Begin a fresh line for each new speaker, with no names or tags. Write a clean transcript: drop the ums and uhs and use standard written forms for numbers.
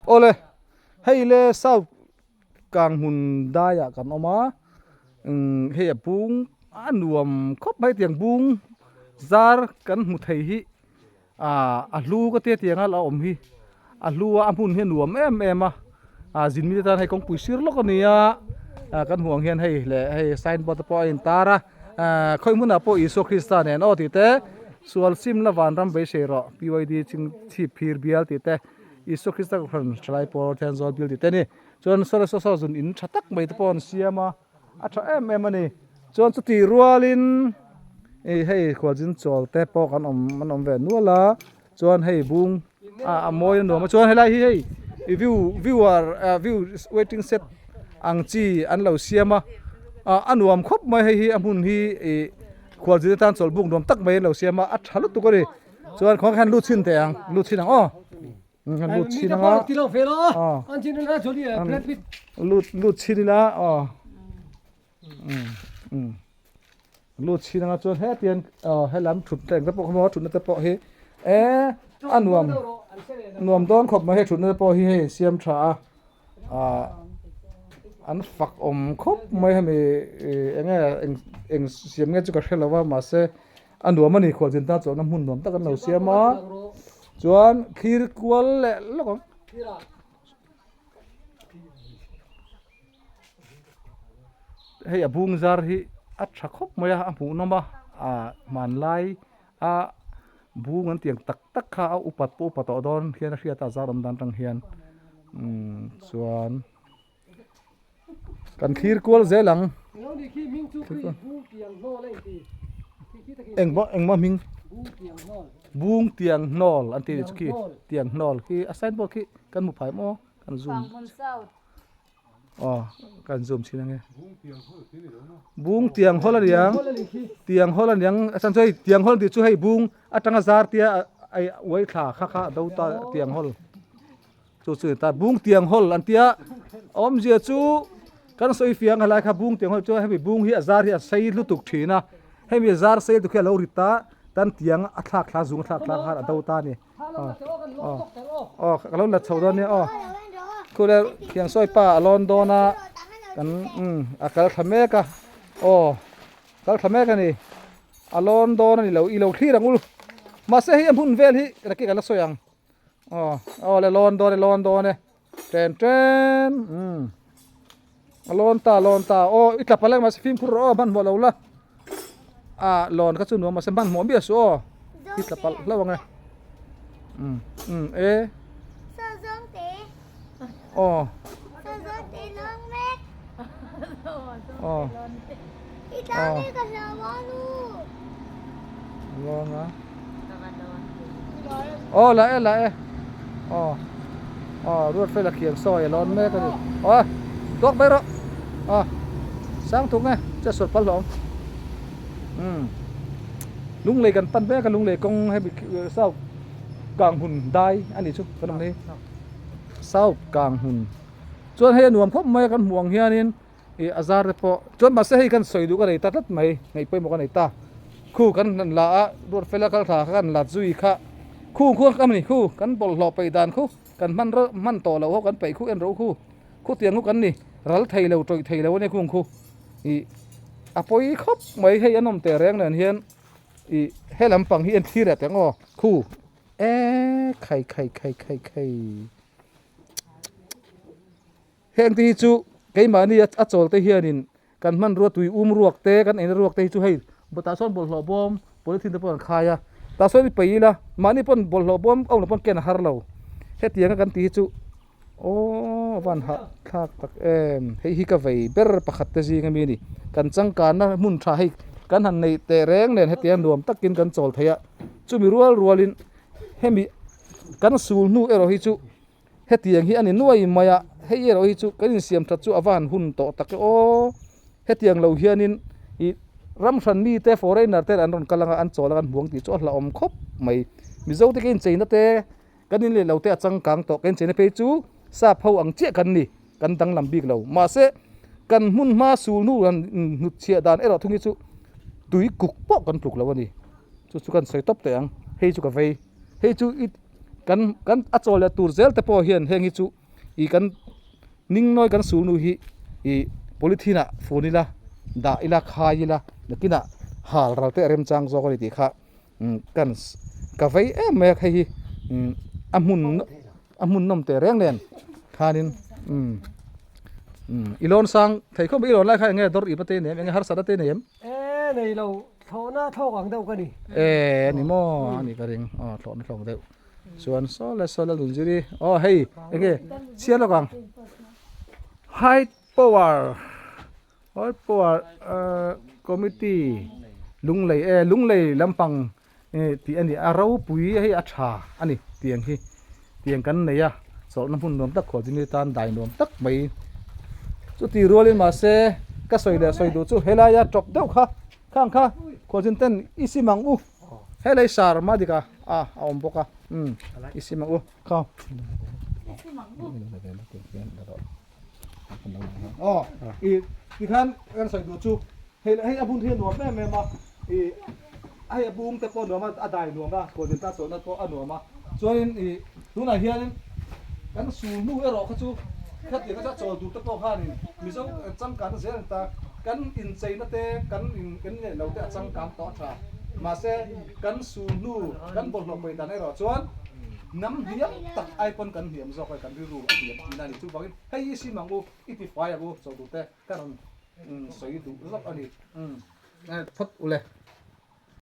Awle, hei le South Kanghmun daiah kan awm a, hei a bung a nuam khawp mai tiang bung zar kan hmu thei hi a hlu ka tia tiang a la awm hi a hlu a a hmun hi a nuam em em a ah zin mite tan hei kawngpui sir lawk a ni a ah kan hmuh ang hian hei leh hei sign board te pawh a intar a ah khawi hmunah pawh Isua Krista nen aw tih te sual sim la vanram beisei rawh PYD ching chhip phir bial tih te Isua Krista kohhran thalai pawl Thenzawl bial tih te a ni chuan saw saw saw zun in tha tak mai te pawh an siam a a tha em em a ni chuan chuti rualin ih hei khualzin chawl te pawh kan awm an awm ve nual a chuan hei bung ah a mawi a nuam a chuan helai hi hei view viewer ah view waiting set ang chi an lo siam a ah a nuam khawp mai hei hi a hmun hi ih khualzin atan chawlh buk nuam tak mai an lo siam a a tha lutuk a ni chuan khaw khan lut chhin teh ang lut chhin ang aw. Kan lut chhin anga lut lut chhin ila aw lut chhin anga chuan hetiang aw helam thut te engte pawh kha maw thutna te pawh hi e a nuam nuam dawn khawp mai hei thutna te pawh hi hei siam tha a ah an fak awm khawp mai hemi eng nge eng eng siam nge chu ka hre lo a mahse a nuam a ni khualzin tan chawlhna hmun nuam tak an lo siam a chuan thlir kual leh lawk ang hei a bung zar hi a tha khawp mai a a hmuhnawm a ah hmanlai a bung an tih ang tak tak kha a upat pawh upa tawh dawn hian a hriat a a zar awm dan atang hian umm chuan. Kan thlir kual zel ang. Engmaw engmaw hming? Bung tiang hnawl an tih chu khi tiang hnawl khi a signboard khi kan hmu phai maw kan zoom aw kan zoom chhin ange bung tiang hawl a niang tiang hawl a niang a chhan chu hei tiang hawl tih chu hei bung atanga zar tia a uai thla kha kha a do ta tiang hawl. Chu chu ta bung tiang hawl an tia awmzia chu kan sawi fiang helai kha bung tiang hawl chu hemi bung hi a zar hi a sei lutuk thin a hemi zar sei lutuk hi a lo rit ta tan tiang a thlak thla zung a thlak thla khan a do ta a ni aw aw ka lo la chho dawn nia aw khule thiang sawi pa a lawn dawn a kan um a kal thla mek a aw kal thla mek a ni a lawn dawn a ni lo i lo thlir ang ul mahse hei a hmun vel hi ka la sawi ang. Aw aw le lawn dawn e lawn dawn e chen chen umm a lawn ta lawn ta aw i tla palh ang mahse fimkhur rawh aw hmanhmawh lo la ah lawn kha chu nuam mahse hmanhmawh miah suh aw i tla palh hlauh ang e umm umm e aw aw aw lawn a. Aw la e la e aw aw ruat fel a khiang sawi a lawn mek a ni aw tawk mai rawh aw sang thuk nge che sual phal hlawm umm lunglei kan pan mek a lunglei kawng hemi south kang hun dai a nih chu kan awm hi south kang hun chuan hei a nuam khawp mai a kan hmuh ang hianin. Ih a zar te pawh chuan mahse hei kan sawi duh ka nei ta tlat mai ngaih pawimawh ka nei ta khu kan han la a ruat fela kal thla kha kan la zui kha khu khu a ni khu kan bawlhhlawh peih dan khu kan hman reuh hman tawh loh ho kan peih khu en ro khu khu tiang khu kan ni ral thei lo tawih thei lo a nia khung khu ih a pawi khawp mai hei an awm teh reng nen hian ih he lampang hi en thlir leh teh ang aw khu e khai khai khai khai khai. Heng te hi chu keimahni a chawl te hianin kan hmanrua tui um ruak te kan eina ruak te hi chu hei tah sawn bawlhhlawh bawm polythene te pawh an khai a tah sawn i peih ila mahni pawn bawlhhlawh bawm a awm loh pawn ken a har lo hetianga kan tih hi chu aww a van hah thlak tak em hei hi ka vei ber pakhat te zing ami a ni kan changkanna hmun tha hei kan han neih teh reng nen hetiang nuam takin kan chawl thei a chumi rual rualin hemi kan sul hnu erawh hi chu. Hetiang hi a ni nuai mai a, hei erawh hi chu kan insiam that chu a va han hun tawh tak e aw. Hetiang lo hianin ih ram hran mite foreigner te an rawn kal anga an chawl a kan hmuang tih chu a hlauhawm khawp mai. Mizo te ka incheina te kan in leh lo te a changkang tawh ka incheina phei chu sap ho ang chiah kan ni, kan danglam bik lo. Mahse kan hmun hma sul hnu han hnut chhiah dan erawh thung hi chu tui kuk pawh kan tluk lo a ni. Chu chu kan sawi tawp teh ang, hei chu ka vei, hei chu i. Kan kan a chawl leh tur zel te pawh hian heng hi chu ih kan ningnawi kan sulnu hi ih polythene ah fun ila dah ila khai ila nakinah hal ral te a remchang zawk a ni tih kha umm kan ka vei em mai a hei hi umm a hmun a hmun nawm teh reng nen khanin umm umm i lawn sang thei khawp mai i lawn lai kha eng nge dawr ip a te nei em eng nge harsat a te nei em?
E nei lo thlawhna thlawk ang deuh ka ni.
E ani maw ani ka ring aw thlawhna thlawk deuh chuan saw le saw le lunziri aw hei eng nge chhiar lawk ang high power high power committee lunglei e lunglei lampang tih a ni a ropui hei a tha a ni tiang hi tiang kan nei a chawlhna hmun nuam tak khual zing tan dai nuam tak mai chuti rualin mahse ka sawi leh sawi duh chu helaia tawp deuh kha khang kha khualzin ten i sim ang u helai sar madika a a awm bawk a umm i sim ang u kha aw i tikhan kan sawi duh chu hei hei a bun hi a nuam em em a ih hei a bung te pawh a nuam a a dai nuam a kawlhlen ta chawlhna pawh a nuam a chuanin ih tunah hianin kan sul hnu erawh kha chu khatiang kha chu a chawl tur te pawh khanin mizo changkanna zel a ni ta kan incheina te kan in kan inneih lo te a changkang tawh a tha mahse kan sul hnu kan bawlhhlawh pawi dan erawh chuan Hnam hniam tak ai pawn kan hniam zawk a, kan rilru a hniam tihna a ni. Chuvangin hei hi sim ang u, i ti fai ang u, chaw duhte ka rawn sawi duh zawk a ni. Phawt u le.